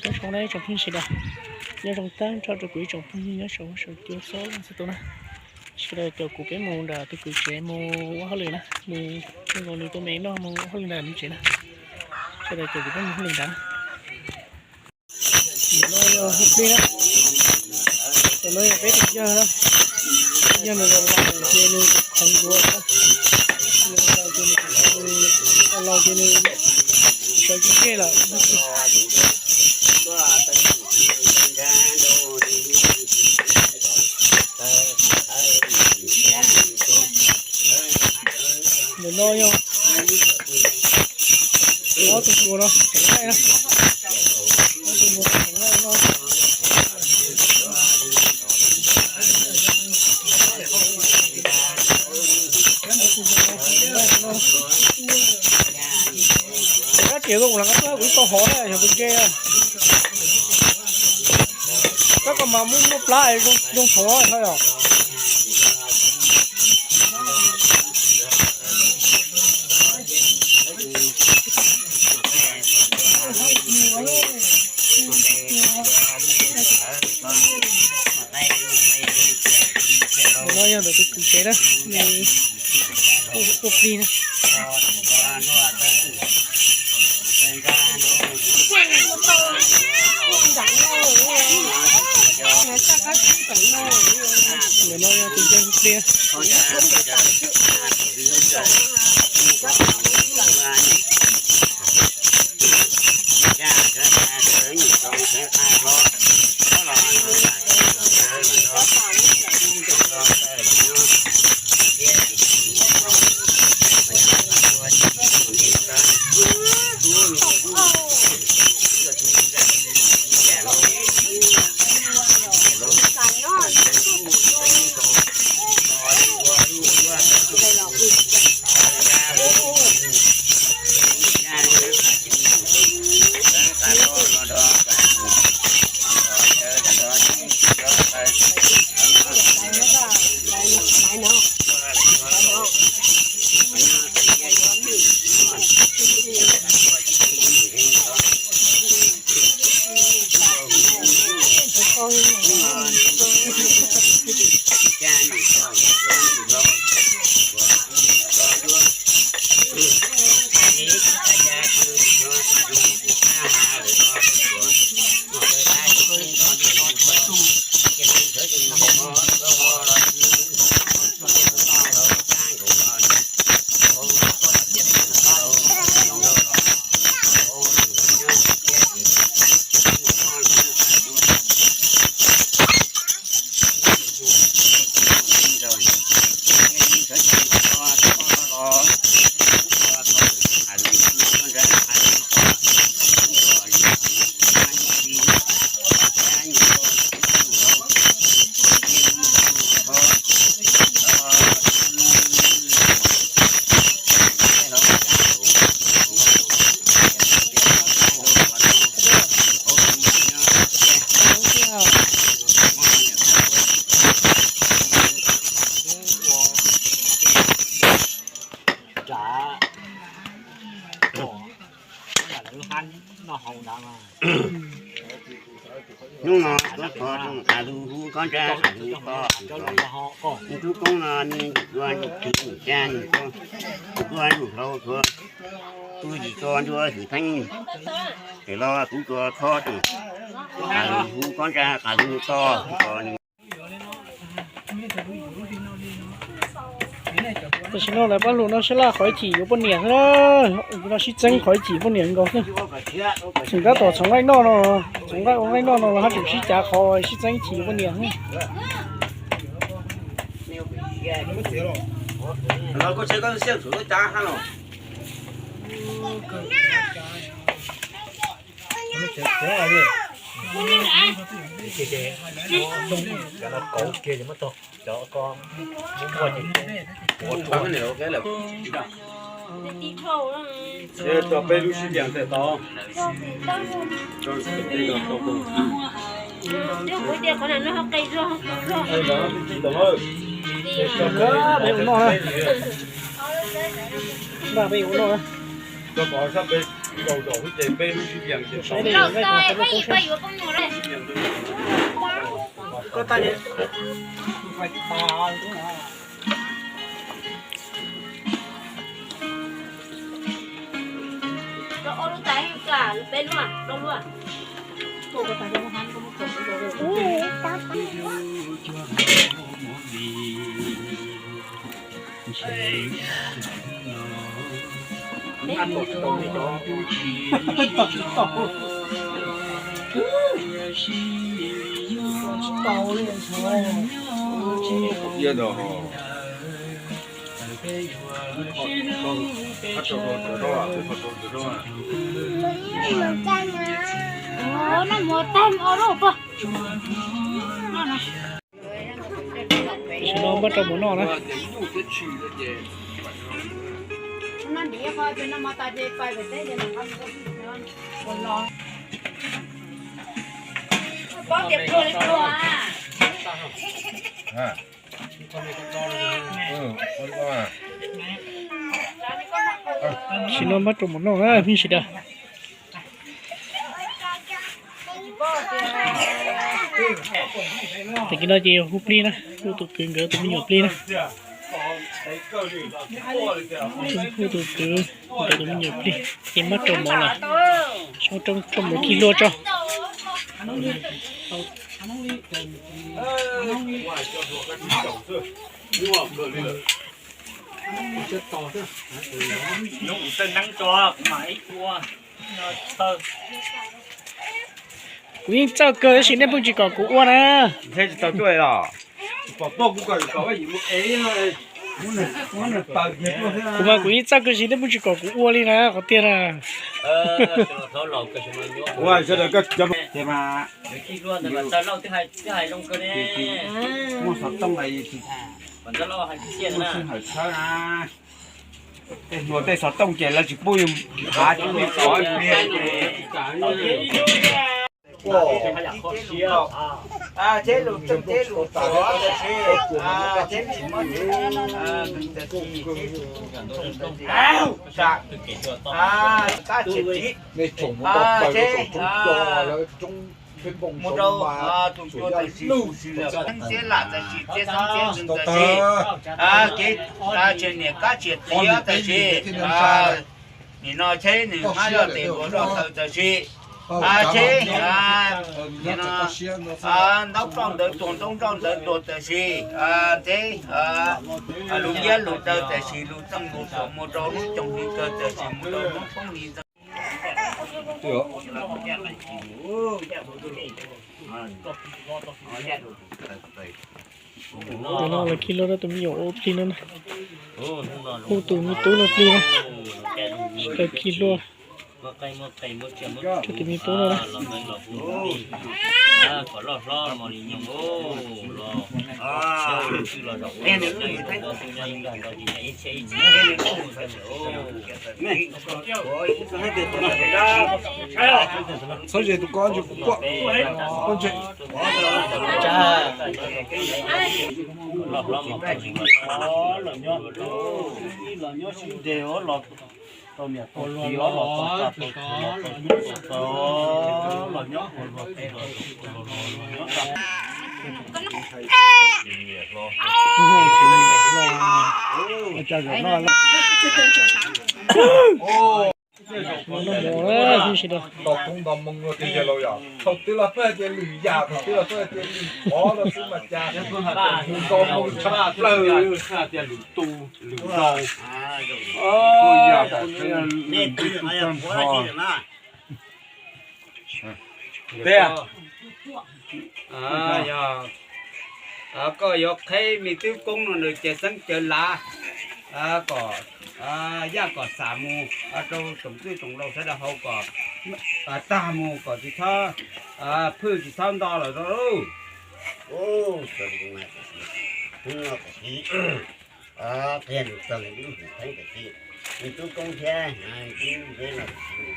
Nyob zoo na ib tsoom phooj ywg sawv daws, nyob zoo tag nrho rau kuv ib tsoom phooj ywg nyob saum huab saum cua txhua leej txhua tus na. Sawv daws caum kuv peb mus nram tus kwv tsev mus ua hauj lwm na, mus nkaus nws tua me noj mus ua hauj lwm nram nws tsev na. Sawv daws caum kuv peb mus hauj lwm nrad na. Nim no yog hu plig na, tam no yog peb tus yawg na, yawg nws los laus ces nws khoov dua na, nws laus ces nws, laus ces nws sawv tsis tseg lawm. Ntawm no yog ob tug tuag no tseem laij na, ob tug tuag tseem laij no. Ces kab riam rau kuv hnav qab tuaj kuv ib tau hov na yog kuv nce. Kab ko mas muaj muaj plab zoo thov no yom. No yog ntawm tus kwv tsev na, ua plig na. Ntawm no yog tus yawg ua plig na. Hnub no tuaj thov tus qav lug hub kob nrab qav lug toj, nws tub koob no nws ntxim dua nws khwv nws caj nws tuaj, nws tuaj nws hlau tuaj, tub yim tso ncuab hwm theeb, ces los kuv tsuas thov tus qav lug hub kob nrab qav lug toj. Tam sim no lawv pab lug no sab laj qhov ib chim yuav poj niam xwb na, no sib txeeb qhov ib chim poj niam nkaus xwb. Tseem tab tom txhoov nqaij noj no, txhoov nqaij ua nqaij noj no los haj tseem sib cav qhov sib txeeb ib chim yuav poj niam xwb. Peb ua noj na. No mus tag o lub pog. Tam sim no npaj rau mov noj na. Tam sim no npaj rau mov noj na phooj ywg sawv daws. Tam sim no ces hu plig na, hu tus kwv nkawd tus me nyuam plig na. Hu tus kwv nkawd tus me nyuam plig ces npaj rau mov lawm. Sab rau mov khi hlua tso. Kuv yeej txawj kawg tab sis nej pheej tsis kom kuv ua na. Kuv mas kuv yeej txawj kawg tab sis nej pheej tsis kom kuv ua li na qhov tiag na. Muaj xov tooj, muaj sij hawm tshawb na. Tej hluas tej xov tooj ces lawv tsis pub yus hav tsis pub yus kov ib pliag. Tsheb lus tseem tsheb lus tod tam sim, tsheb lus mob tsheb mob tam sim, tsheb lus tseem tseem tam sim, kab tseem tiv, tsheb mus rau tus cua tam sim, tus sim lawm, txheeb txhiab lam tam sim, txheeb txhiab ntxwv tam sim, kev tsheb niam kab tseem tiv tam sim, nim no tsheb nws hmab zoj tes hluas zoj taw tam sim, tsheb ntaub roj ntawv tuag, ntaub roj ntawv tuag tam sim, tsheb lus iab lus daw tam sim, lus txeej lus tuam mus rau lub coog hli kawg tam sim, mus rau lub poob hli ntxeev. Tam no lawv khi hlua rau tus me nyuam ua plig no na. Hu tus me tub no plig na. Sawv daws khi hlua rau tus me tub no na. Txhob ze tus koj ntsis kuv quaj. Los nyob sib nres los tau niam tau txiv os, los tau tag tau txi los tau nyob tau txawv los nyob ua luag txi los tau nyob tag. Noj mov na phooj ywg sawv daws. Nto koob nto moo luaj tiag tiag lauj yom. Thaum twg los pheej hais tias lwm yam, thaum twg los pheej hais tias lwm qhov no xwb mas cas mus nto moo tshaj plaws. Tias lwm tus lwm zaus, yam lwm tus tag nrho. Tias yog koj yuav qheb me tub koob no nws ces xeeb cawv lav kom yaj kom xam mus rau tsoom txwj tsoom laus sawv daws haus kom tag mus kom tsis txhob phwj tsis txhob nto lawm rau lauj. Qhia nws txog nws lub hwm theeb tam sim, nws tub koob thiab nws tub zeb no tam sim,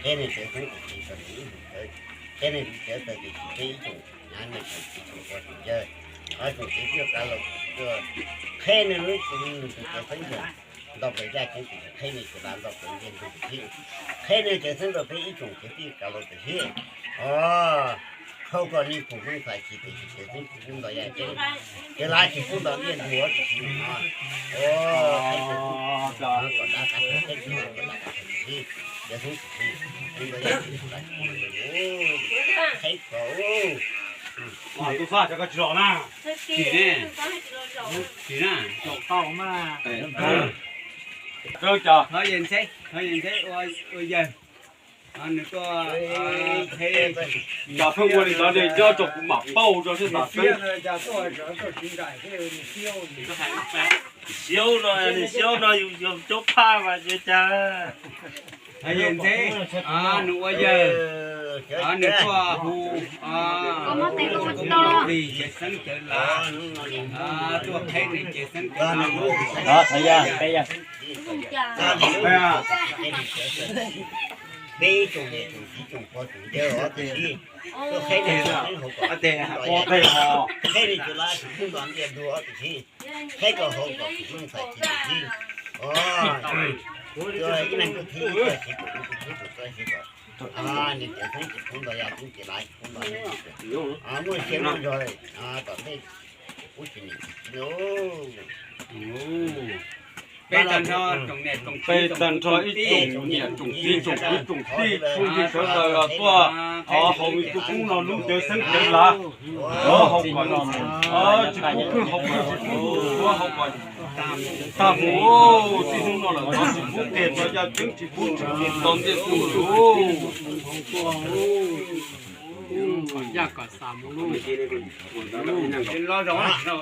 qhia nws cawv theeb tam sim txog nws lub hwm theeb, qhia nws cawv txog tam sim peb ib tsoom nyab nws tsoom txiv tsoom pog tsoom yawg, tsoom txiv txiaj kav laus, qhia nws lub txim nws tus cawv theeb yog Nto plaws yaj ceeb tus qheb ne ces lav nto plaws ntiaj ntug tus thiab. Qheb ne ces xeeb rau peb ib tsoom kwv tij kav laus tus thiab. O, khau kom nej pum meej txais tsis tes tsis tes xeeb tsis pub nto yaj ceeb, ces lav tsis pub nto ntiaj ntug tus thiab no. O, qheb kom dab qab qheb tsis kom dab qab qheb tus thiab, ces xeeb tus thiab, pub nto yaj ceeb tus lav tsis pub nto ntiaj ntug. Qheb kom Tus xav cov ko tsis los na. Tsis ne. Tsis na. Rau cov, thov yawg ntxheb, thov yawg ntxheb ua yawg. Nws tuaj, cov pheej ua li ntawd li cov tsoom kuv mam pauj rau sib tas xwb. Siab no, nws siab no yus yog coob phaj mas ua cas. Thov yawg ntxheb, nws ua yawg, nws tuaj hu, tuaj hu plig ces xeeb cawv lav, tuaj qheb ne ces xeeb cawv lav. Peb tsoom niam tsoom txiv tsoom pog tsoom yawg os tus txiv, tuaj qheb ne, qheb ne cawv lav tsis pub nto ntiaj ntug os tus txiv, qheb kom haus kom tsis meej txais tsis tus txiv. O, ib leeg tuaj thib ib txoj siv kom, ib leeg tuaj thib ib txoj siv kom, niam txiv xeeb tsis pub nto yaj ceeb ces lav tsis pub nto ntiaj ntug. Muaj sia muaj ntsws tom ntej pub tsis niam tsis txiv. Peb tag nrho ib tsoom niam tsoom txiv tsoom kwv tsoom tij phooj ywg sawv daws tuaj haus me tub koob no lub cawv xeeb cawv lav, haus kom tsis pub pheej haus kom tsis pub haus kom tag mus. Txij hnub no lawm txhob tsis pub kiag tso yaj ceeb tsis pub tsis pub nto ntiaj ntug lawm. Los zaum no,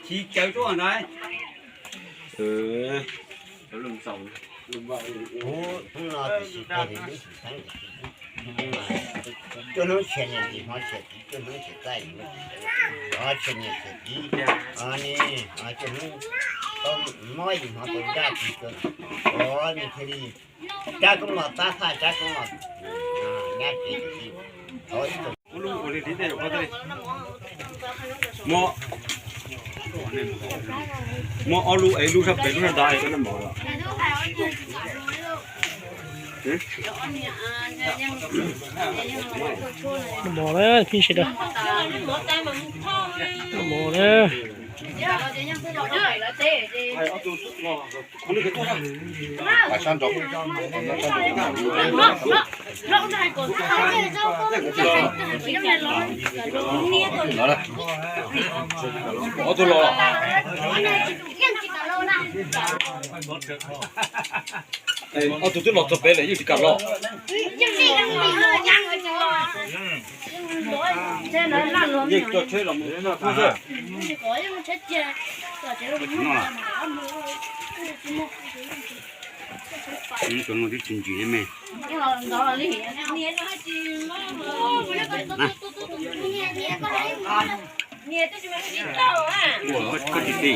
chiv cawv tuaj na. Hnub no tsis tau, cuaj hnub tshiab niam txiv hmov tshiab txiv, cuaj hnub tshiab txaij, tshiab niam tshiab txiv, cuaj hnub tau mob yim hmov tau nraj txiv, o, nws thiaj li rab koob los tab thaj rab koob los nyab tsev txiv. Muab ob lub es lub sab pem lub sab nrad. Mos na, pheej sawv daws. Mos na. Ob tug los. Ob tug twb los txog pem lawm yeej tsis kam los. Yeej coj tsheb los mus. Cov no twb tsis ntsim me. Koj tsis txi.